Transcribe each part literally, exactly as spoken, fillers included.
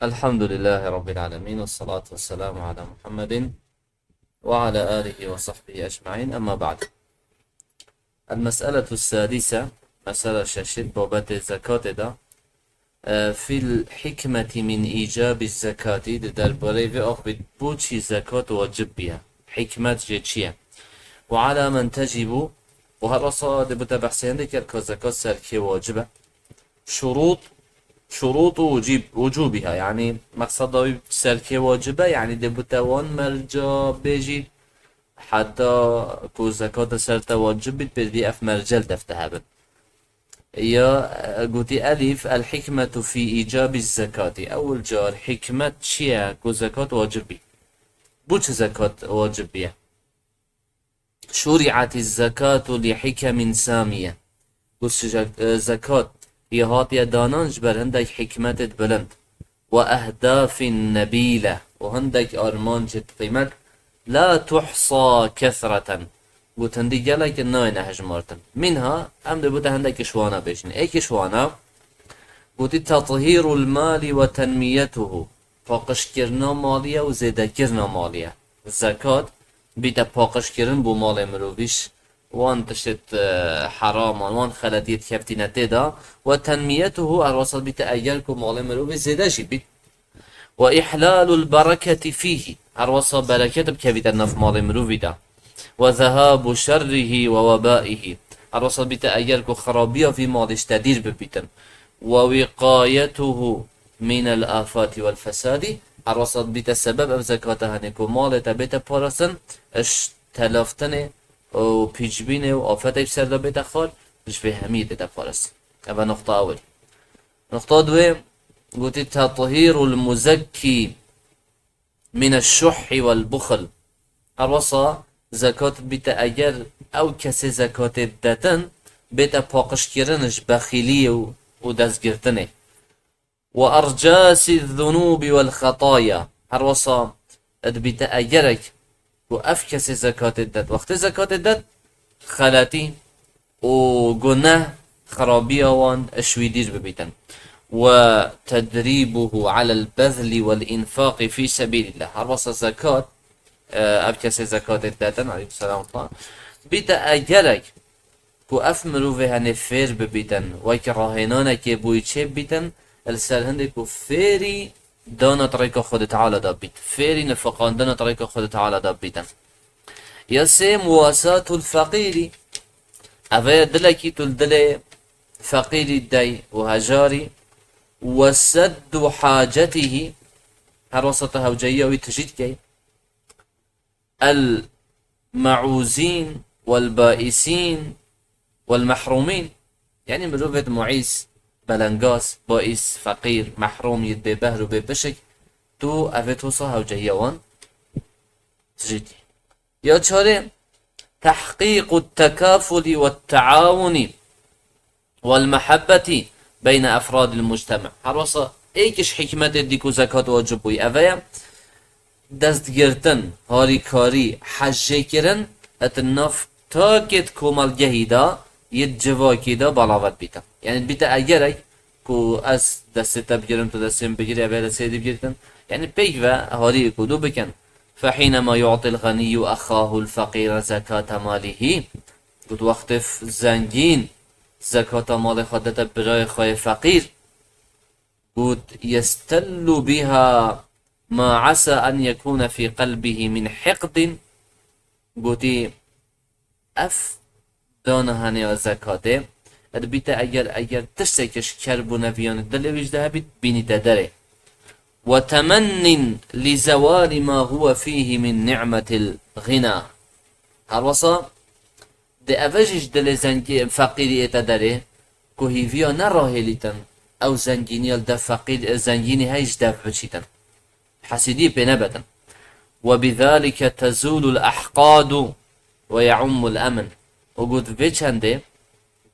الحمد لله رب العالمين، والصلاة والسلام على محمد وعلى آله وصحبه أجمعين، أما بعد. المسألة السادسة، مسألة şeşî, babetê zekatê de, e, في الحكمة من إيجاب الزكاة, di derbarê vê axivî bû çi zekat wacib biye. Hikmet jê çi ye? وعلى من تجب, û her wisa dê bûte behsê hindê kir ka zekat ser kê wacib e. Şurût, şurût û wucîb, wucûbîha, yanî meqseda wî ser kê wacib e, yanî dê bûte wan merca bêjî, heta ku zekata ser te wacib bît, pêdivî ev mercel defte hebin. Ya, e, gotî elîf, الحكمة في إيجاب الزكاة. Ewil car hikmet çi ye ku zekat wacib bî? Bû çi zekat wacib biye? شرعت الزكاة لحكم سامية. Got, e, zekat yê hatiye danan ji ber hindek hikmetê bilind. وأهداف نبيلة, û hindek armancê bi qîmet, لا تحصى كثرة. Got, hindî gelek nayêne hejmartin. منها, em dê bûte hindek ji wana bêjin. Êk ji wana, gotî تطهير المال وتنميته. Paqijkirina malî ye û zêdekirina malî ye. Zekat bîte paqijkirin bo malê mirovî ji wan tiştê, e, heraman, wan xeletiyê dikeftîne tê de. وتنميته, her wisa bîte eger ku malê mirovî zêde jî bît. وإحلال البركة فيه, her wisa bereket bikevîte nav malê mirovî de. وذهاب شره ووبائه, her wisa bîte eger ku xirabiya vî malî ji te dîr bibîtin. ووقايته من الآفات والفساد, her wisa bîte sebeb ev zekata henê ku malê te bête parastin, ji telaftinê û pîçbînê û afetê ji ser de bête xar, ji vê hemî dête parastin. Ev e nuqta ewil. Nuqta duwê, gotî تطهير المزكي من الشح والبخل. Her wisa zekat bîte eger ew kesê zekatê detin, bête paqijkirin ji bexîliyê û, û destgirtinê. وأرجاس الذنوب والخطايا. Her wisa dibîte egerek ku ev kesê zekatê det. Wextê zekatê det, xeletî û guneh, xirabiya wan ji wî dîr bibîtin. وتدريبه على البذل والإنفاق في سبيل الله. Her wisa zekat, e, ev kesê zekatê detin, aleykum selam, bîte egerek ku ev mirovê henê fêr bibîtin, wekî rahênanekê bo wî çê bibîtin, li ser hindê ku fêrî dana di rêka Xwedê Teala de bît, fêrî nifaqandina di rêka Xwedê Teala de bibîtin. Ya sê, مواساة الفقير. Ev e dilekî tu li dilê feqîrî dey û hejarî. وسد حاجته. Her wisa tu hewceyiya wî tijî dikey. المعوزين والبائسين والمحرومين. Yanî mirovêt muîs, belengaz, bais, feqîr, mehrûm, yê bêbehr û bêpişik, tu evê tu wisa hewcehiya wan tijî dikî. Ya çarê, تحقيق التكافل والتعاون والمحبة بين أفراد المجتمع. Her wisa êk ji hikmetê dî ku zekat wacib bûyî, ev e ye, destgirtin, harîkarî, hejêkirin, di nav takêt komelgehî de, yê civakî de belavet bîtin. Yanî bîte egerek ku ez destê te bigirim, tu destê min bigirî, ev ê destê dî bigirtin. Yanî pêk ve harî ku dû bikin. فحينما يعطي الغني أخاه الفقير زكاة ماله. Got, wextê f-, zengîn zekata malê xwe dete birayê xwe yê feqîr, got, يستل بها ما عسى أن يكون في قلبه من حقد. Gotî, ev dana hene ya zekatê, dibîte eger, eger tiştekî ji kerb û neviyanê dilê wî ji de hebît, bînîte derê. وتمن لزوال ما هو فيه من نعمة الغنى. Her wisa dê eve jî ji dilê zengî-, feqîrî ête derê, ku hîviya nerahêlîtin ew zengîniya li dev feqîr, zengînî hey ji dev biçîtin. Hesîdiyê pê nebetin. وبذلك تزول الأحقاد ويعم الأمن. Û got vê çendê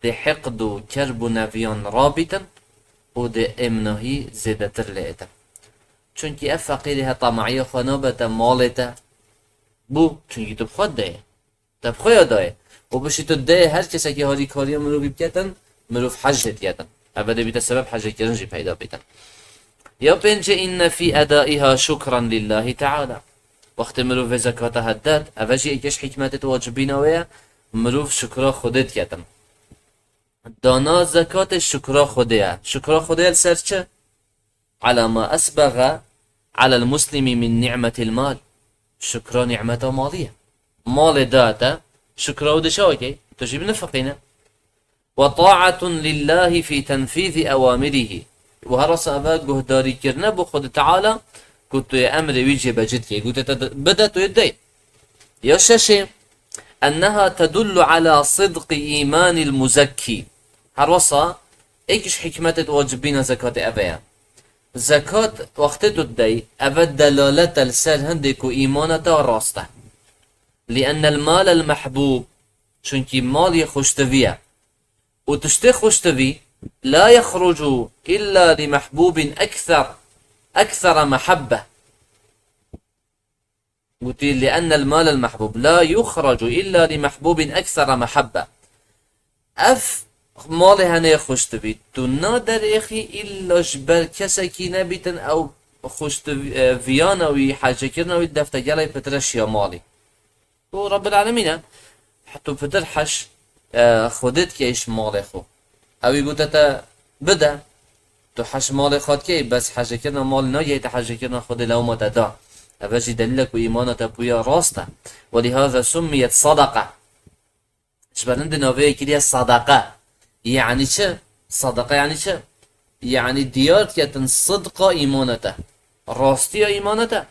dê hiqd û kerb û neviyan rabîtin û dê êmnahî zêdetir lê êtin. Çunkî ev feqîrî he tamaîya xwe nabe te malê te. Bû, çunkî tu bi xwe dideyê. Te bi xwe ya dayê. Û bişî tu dideyê her kesekî harîkariya mirovî biketin, mirov hej jê diketin. Ev dê bîte sebeb hejêkirin jî peyda bîtin. Ya pêncê, inne fî edaiha şukran lillahi teala. Wextê mirov vê zekata hedidet, eve jî êkê ji hikmetê wacibîna wê ye, mirov şukra Xwedê diketin. Dana zekatê şukra Xwedê ye. Şukra Xwedê ye li ser çi? Ala ma esbega alel muslimi min ni'metil mal. Şukra nîmeta malî ye. Malê da te, şukra wê dişa wekê, tu jî binifiqîne. Ve ta'atun lillahi fi tenfîzi ewamirihi. Û her wisa eve guhdarîkirine bo Xwedê Teala, ku tu yê emrê wî cêbecî dikê. Gote te bide, tu yê dey. Ya şeşê, enneha tedullu ala sidqi îmanil muzekkî. Her wisa êk ji hikmetê wacibîna zekatê eve ye. Zekat wextê tu didey, eve delalet e li ser hindê ku îmana te rast e. Li'ennel malel mehbûb, çunkî mal yê xweştivî ye. Û tiştê xweştivî, la yexrucu illa li mehbûbin ekser, eksera mehebbe. Gotî, li'ennel malel mehbûb la yuxracu illa li mehbûbin eksera mehebbe. Ev malê hene xweştivî, tu naderêxî illa ji ber kesekî nebîtin ew xweştivî, e, viyana wî, hecekirina wî defte gelê pitire şiya malî. Tu Rabbil Alemîn e, tu pitir heş, e, Xwedê dikey ji malê xwe. Ew ê gote te bide, tu heş malê xwe dikey, bes hecekirina malê nagihê te hecekirina Xwedê lewma te da. Eve jî delîl e ku îmana te bûye rast e. Welîhaza summiyet sadaqa. Ji ber hindê navê yê kiriye sadaqa. Yanî çi? Sadaqa yanî çi? Yanî diyar diketin sidqa îmana te. Rastiya îmana te.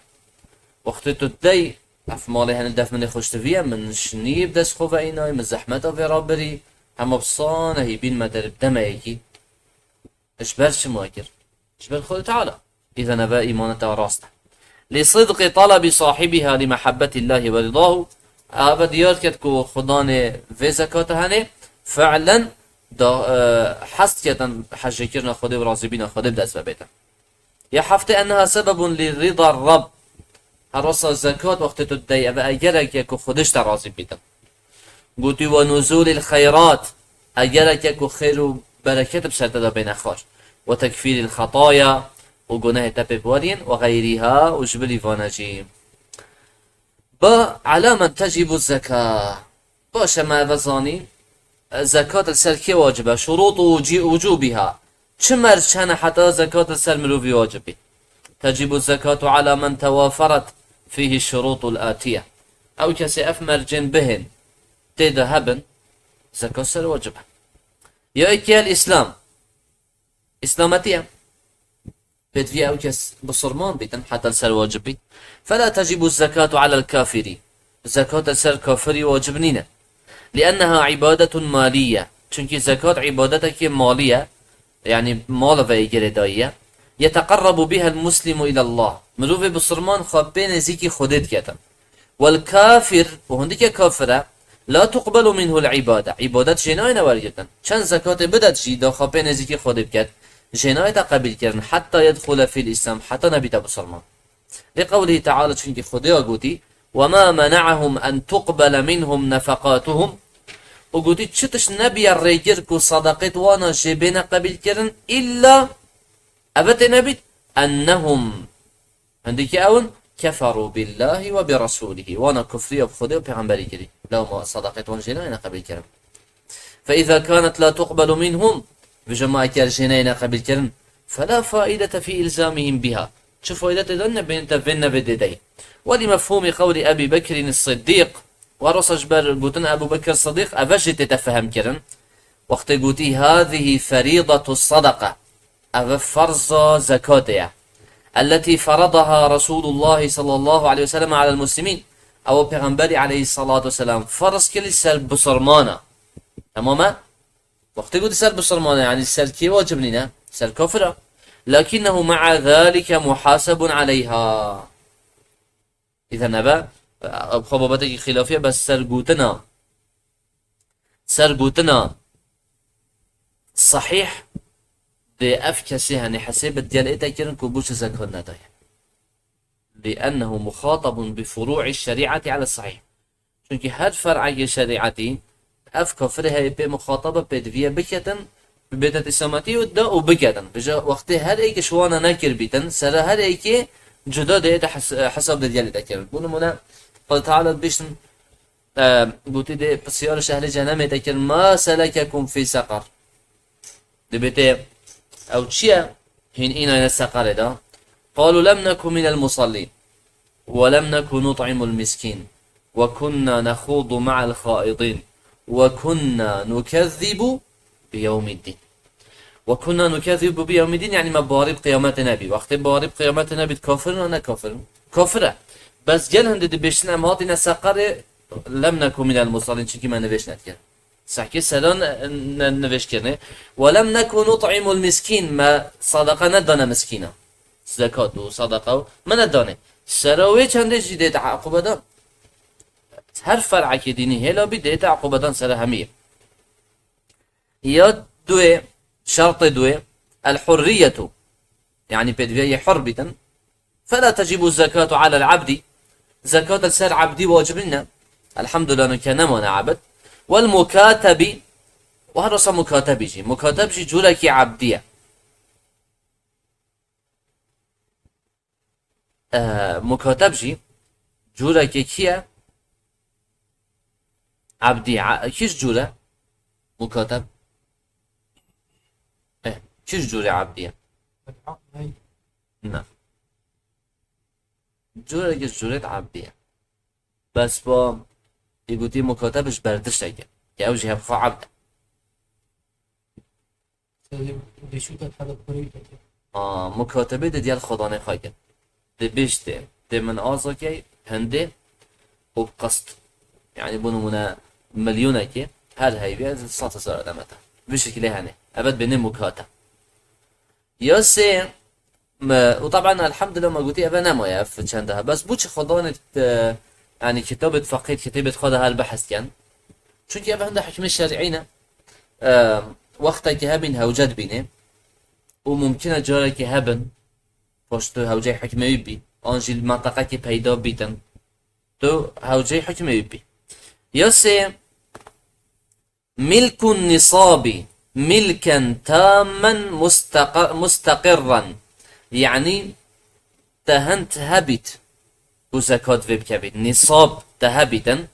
Wextê tu dey, ev malê hene def min ê xweştivî ye, min şiniyê bi dest xwe ve înayê, min zehmeta vê rabirî, hema bi sanehî bîn me derê bi demeyekî. Ji ber çima kir? Ji ber Xwedê Teala. Îzen eve îmana te rast e. Li sidqi talabi sahibiha li mehabbetillahi ve ridahu. Eve diyar ket ku xudanê vê zekata hene, fe'len da, e, hest ketin hecekirina Xwedê û razîbîna Xwedê bi dest ve bêtin. Ya heftê, enneha sebebun li rida Rab. Her wisa zekat wextê tu didey, eve egerek ye ku Xwedê ji te razî bîtin. Gotî, "Ve nuzulil xeyrat", egerek ye ku xêr û bereket bi ser te de bêne xweş. "Ve tekfîril xetaya", û gunehê te pê biweriyên, "ve xeyrîha", û ji bilî vane jî. Ba, ala men tecibu zeka. Baş e, me eve zanî, e, zekat li ser kê wacib e? Şurût û wucî-, wucûbîha. Çi merc hene heta zekat li ser mirovî wacib bî? Tecibu zekatu ala men tewaferet fîhî şurûtul atiye. Ew kesê ev mercên bihên tê de hebin, zekat ser wacib e. Ya êkê el Îslam. Îslametî ye. Pêdivî ew kes bisilman bîtin, heta li ser wacib bît. Fela tecibu zekatu alel kafirî. Zekat li ser kafirî wacib nîne. Lienneha ibadetun maliye. Çunkî zekat ibadetekê malî ye. Yanî mal ve girêdayî ye. Yeteqerrebu bihel muslimu ilallah. Mirovê bisilman xwe pê nêzîkî Xwedê diketin. Wel kafir, û hindike kafir e, la tuqbelu minhul ibade. Îbadet jê nayêne wergirtin. Çend zekatê bidet jî, da xwe pê nêzîkî Xwedê biket, jê nayête qebîlkirin, hetta yedxule fîl îslam, heta nebîte bisilman. Li qewlihî teala, çunkî Xwedê ya gotî, "Ve ma mena'ahum en tuqbele minhum nefekatuhum." Û gotî, çi tişt nebiye rêgir ku sadaqêt wana jê bêne qebîlkirin, îlla eve tê nebît, ennehum Hindikî ew in, keferû billahî ve bi resûlihî. Wana kufriya bi Xwedê û pêxemberî kirî. Lewma sadaqet wan jê nayêne qebîlkirin. Fe îza kanet la tuqbelu minhum, vêca ma eger jê neyêne qebîlkirin, fela faîdete fî îlzamihîm biha. Çi faîde tê de ne bênte vê nevê dê dey. Welî mefhûmî qewlî Ebî Bekrîn Siddîq. Wa rosa ji ber gotin Ebû Bekir Siddîq, eve jê tête fehemkirin. Wextê gotî, hâzihî ferîdatu sadaqa. Ev ferza zekatê ye. Elletî feradaha Resûlullahî sallallahu aleyhi ve sellem alel muslimîn. Ew Pêxemberî aleyhissalatu vesselam ferz kir li ser bisilmana. Temam e? Wextê ku di ser bisilmana, yanî ser kê wacib nîne? Ser kafira. Lakinnehu ma'a zalike muhasebun aleyha. Îzen eve, xwe babetekî xîlafî ye, bes ser gotina, ser gotina sahîh dê ev kesê henê hesê bi diyal ê te kirin ku bo çi zekat nedaye. Li'ennehu muxatabun bi furû'i şerî'etî ala sahîh. Çunkî her fer'ekê şerî'etî ev kafirê heye pê muxatab e, pê diviye biketin, bibête îslametî û da û biketin. Vêca wextê her êkê ji wana nekir bîtin, sera her êkê cuda dê ête hes-, hesab de diyalê te kirin. Bo nimûne, Xwedê Teala dibêjtin, e, gotî dê pisyar ji ehlê cehennemê te kirin, "Ma selekekum fî seqar?" Dibêtê, "Ew çi ye hîn înayne seqerê de?" "Qalu lem neku minel musallîn, we lem neku nut'imul miskîn, we kunna nexûdu ma'al xaidîn, we kunna nukezzibu bi yewmiddîn." "We kunna nukezzibu bi yewmiddîn", yanî me barî bi qiyametê nebî. Wextê barî bi qiyametê nebî, kafir in an ne kafir in? Kafir e. Bes gel hindê dibêjin em hatîne seqerê, "Lem neku minel musallîn", çimkî me nivêj nedikir. Sehkê seran ne-, nivêj kirine. "Welem neku nut'imul miskîn", me sadaqa nedane miskîna. Zekat û sadaqa û me nedane. Sera wê çendê jî dê te eqûbe dan. Her fer'ekê dînî hêla bî dê te eqûbe dan sera hemiyê. Ya duê, şertê duê, el hurriyetu. Yanî pêdiviya yê hur bîtin. Fela tecibu zekatu alel abdî. Zekat li ser abdî wacib nîne. Elhamdulillah, nuke nemane abid. Wel mukatebî. Û her wisa mukatebî jî. Mukateb jî curekî abdî ye. E, mukateb jî curekê kî ye? Abdî. A-, kî ji cûre? Mukateb. E, kî ji cûre abdî ye? Na. Curekê ji cûrê de abdî ye. Bes ba, ê gotî mukateb ji berdişteke. Ke ew jî hevxwe abd e. Aa, mukatebê de diyal xwedanê xwe kir. Dibêjtê, dê min azo key hindê û qist. Yanî bo nimûne milyonekê her heyvê ez sed hezar demete. Vî şekilê hene. Evet bênê mukate. Ya sê, me, û taban elhamdülillah me gotî eve nemaye ev çende he. Bes bo çi xwedanê, e, yanî kitabê feqî, kitabê xwe de her behs ken. Çunkî ev hinde hikmê şer'î ne. E, wextekî hebîn hewce dibînê. Û mumkin e carekî hebin, paş tu hewceyê hikmê wî bî, an jî li menteqekî peyda bîtin, tu hewceyê hikmê wî bî. Ya sê, milkun nisabi, milken tammen musteqa-, musteqirran. Yanî te hind hebît ku zekat vê bikevît. Nisab te hebîtin,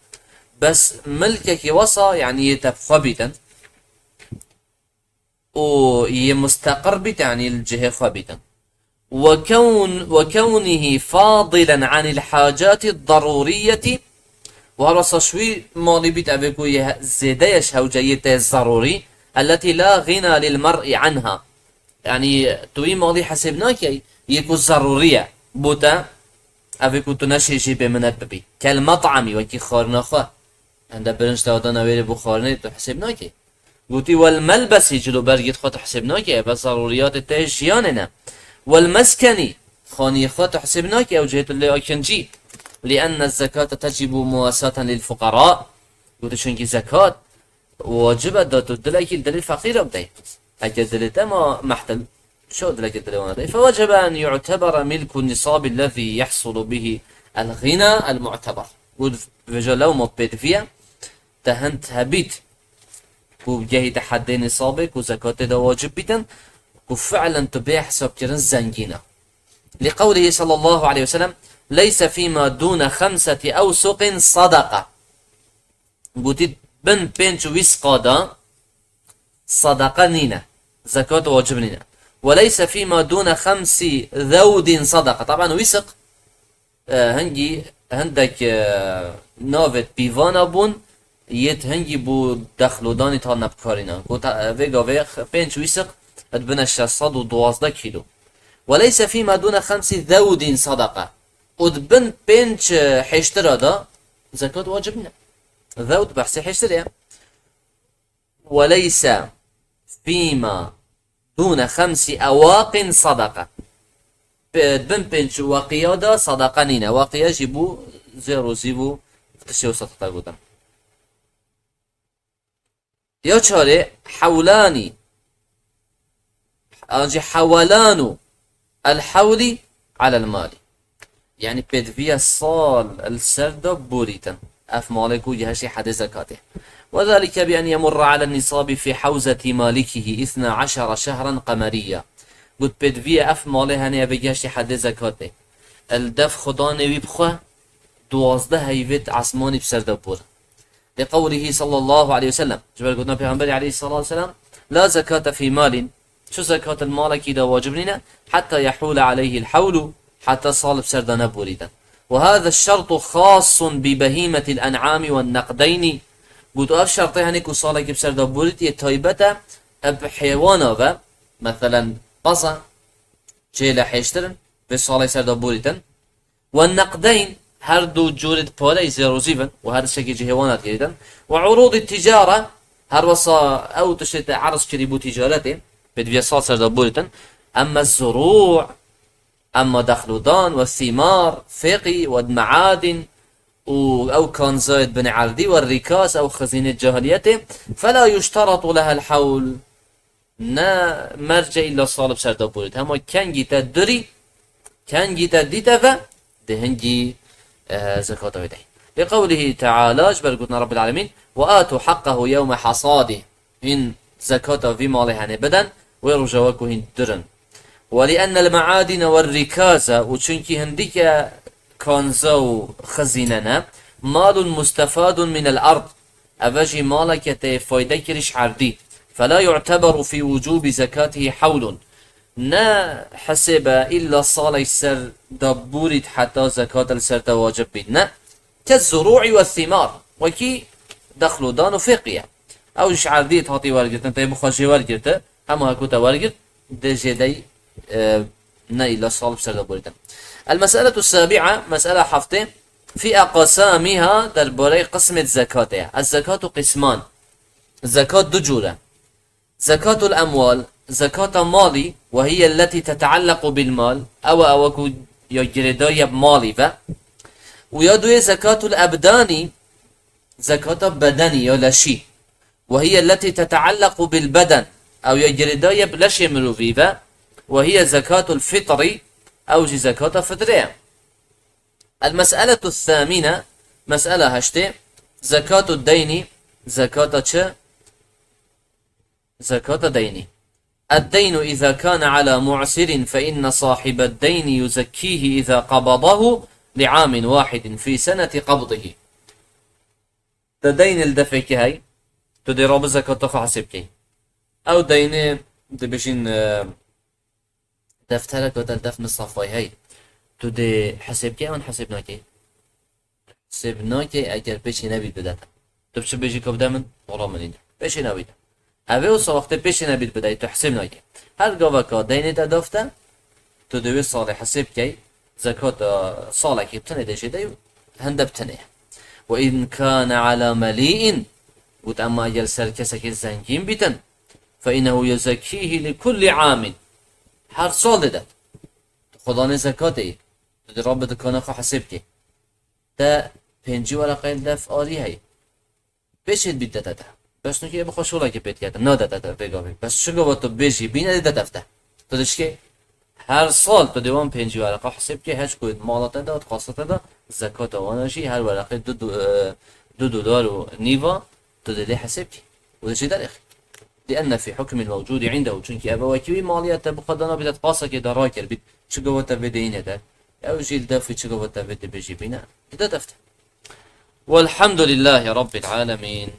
bes milkekî wesa, yanî yê te bi xwe bîtin. û yê musteqir bîtin, yanî li cihê xwe bîtin. Ve kewn-, ve kewnihî fadilen anil hacati daruriyeti, û her wesa ji wî malî bît evê ku yê he-, zêde ye ji hewceyê te zerûrî, elletî la gina lil mer'i anha. Yanî tu wî malî hesêb nakey, yê ku zerûrî ye bo te, evê ku tu neşê jê bêminet bibî. Kel met'amî, wekî xwarina xwe. Hende birinc te dana wêrê bo xwarinê tu hesêb nakê. Gotî, "Wel melbesî", cilûbergê xwe tu hesêb nakê, ev zarûriyatê te jiyanê ne. "Wel meskenî", xaniyê xwe tu hesêb nakê, ew cihê tu lê akincî. "Li enne zekate tecibu muwasaten lil fuqara." Gotî, çunkî zekat wacib e da tu dilekî li dilê feqîra bidey. Heke dilê te ma mehtel Şo dilekê dilê wana de. Fewecebe en yu'tebere milku nisabi lezî yehsulu bihi el-ghina el-mu'teber. Û vêca lewma pêdiviye te hind hebît ku gehî te heddê nisabê ku zekatê de wacib bîtin, ku fi'len tu bê hesabkirin zengîn e. Li qewlihî sallallahu aleyhi ve sellem, "Leyse fîma dûne xemseti ewsuqin sadaka." Gotî, bin pênc wîsqa de sadaqa nîne. Zekat wacib nîne. "Ve leyse fîma dûne xemsî zewdîn sadaqa." Taban wîsiq, e, hingî hindek, e, navê pîvana bûn, yêt hingî bû dexlodanî ta nebikarînan. Ku ta, e, vê gavê x-, pênc wîsiq dibine şeş sed û duwazdeh kîlo. "Ve leyse fîma dûne xemsî zewdîn sadaqa." Û di bin pênc, e, hêştira de zekat wacib nîne. Zewd behsê hêştirê ye. "Ve leyse fîma dûne xemsî ewaqin sadaka." Pe-, bin pênc weqiya de sadaka nîne. Weqiya jî bû zêr û zîv û tiştê wisa te gotin. Ya çarê, hewlanî. An jî hewelanu el hewlî alel malî. Yanî pêdiviya sal li ser de borîtin. Ev malê ku gihiştî hedê zekatê. وذلك بأن يمر على النصاب في حوزة مالكه اثنا عشر شهرا قمريا. Got pêdivî ye ev malê hene eve gehiştî hedê zekatê. El def xudanê wî bixwe duwazdeh heyvêt esmanî bi ser de bûr. Li qewlihî sallallahu aleyhi ve sellem. Ji ber gotina Pêxemberê aleyhissalatu vesselam, "La zekate fî malin." Çi zekat li malekî de wacib nîne, "heta yehûle aleyhî l-hewlu", heta sal bi ser de nebûrîtin. "Ve hâze şertu xasun bi behîmetil en'ami ve neqdeyni." Got, ev şertê henê ku salekî bi ser de bûrît, yê taybet e, bi hêwana ve, meselen, qeza, çê lehêştirin, vê salê ser de bûrîtin. Ve neqdeyn, her du curê pareyî zêr û zîv in û her tiştekî ji hêwana digirîtin. Ve urûdî ticare, her wesa ew tiştê te erz kirî bû ticaretê, pêdiviya sal ser de bûrîtin. Emme zurû, emma dexludan ve thîmar, fêqî ve meadin û ew kanzayê binê erdî ve rîkaz, ew xizînê cahiliyetê, fela yuşteratu lehel hewl. Ne merce îlla sal bi ser de borît. Hema kengî te durî, kengî te dîte ve, dê hingî, e, zekata wê dey. Li qewlihî teala, ji ber gotina Rabbil Alemin, "Ve atu haqqahu yewme hasadih." Hîn zekata vî malê henê bidin, wê roja we ku hîn durin. "Ve li ennel meadine ve rîkaze", û çunkî hindike kanza û xizîne ne, "malun mustefadun minel ard." Eve jî maleke te yê fayde kirî ji erdî. Fela yu'teberu fî wucûbî zekatihî hewlun. Ne hesêbe îlla salek ser de bûrît heta zekat li ser te wacib bît. Ne. Ke zurû'î ve thîmar. Wekî dexl û dan û fêqî ye. Ew ji erdî hatî wergirtin, te yê bixwe jê wergirti, hema heku te wergirt, dê jê dey, e, ne îlla sal bi ser de bûrîtin. El meseletu sabi'a, mesela heftê, fî eqsamîha, derbarê qismê zekatê ye. Ez zekatu qisman. Zekat du cûr e. Zekatul emwal, zekata malî, ve hiye lletî teteallequ bil mal, ew e ew ku ya girêdayî ye bi malî ve. Û ya duyê zekatul ebdanî, zekata bedenî ya leşî. Ve hiye lletî teteallequ bil beden, ew ya girêdayî ye bi leşê mirovî ve. Ve hiye zekatul fitrî, ew jî zekata fitrê ye. El mes'eletu thâmine, mes'ela heştê, zekatu deynî, zekata çi? Zekata deynî. Ed-deynu izâ kâne alâ mu'sirin fe inne sahibed deyni yuzekkîhi izâ qabadahu li amin wahidin fî seneti qabdihi. Te deynê li defekî hey, tu dê rabî zekata xwe hesêb key. Ew deynê dibêjin, e, defterek wate def min safayî hey. Tu dê hesêb key an hesêb nakey? Hesêb nakey eger pêşî nebît bide te. Tu biçi bêjî ku bide min, wala min îne. Pêşî nebît. Evê wisa wextê pêşî nebît bidey, tu hesêb nakey. Her gaveka deynê te dafte, tu dê wê salê hesêb key, zekata salekî bi tinê dê jê dey û hende bi tinê. Ve in kâne alâ melî'in, got, emma eger ser kesekî zengîn bîtin, fe innehu yuzekkîhi li kulli amin. Her sal dide. Tu xwedanê zekatê yî. Tu dê rabî dikana xwe hesêb key. Te pêncî wereqeyê def arî heye. Pêşê dibît dete te. Bes nûkê bi xwe şolekê pê dikete. Nadete te vê gavê. Bes çi gava tu bêjî bîne dê dete te. Tu dişkê her sal tu dê wan pêncî wereqa hesêb kê, heç ku mala te de, qasa te de, zekata wana jî her wereqê du, du, e, du dolar û nîva tu dê lê hesêb kê. Û dê jê derêxî. Li enne fî hukmil mewcûdî indehu. Çunkî ev wekî wî maliyet te bi xwe dana bî, te qasakê de rakir bît. Çi gava te vê deyîne de. Ew jî li defî çi gava te vê dibêjî bîne. Dide te te. Velhamdülillâhi Rabbil âlemîn.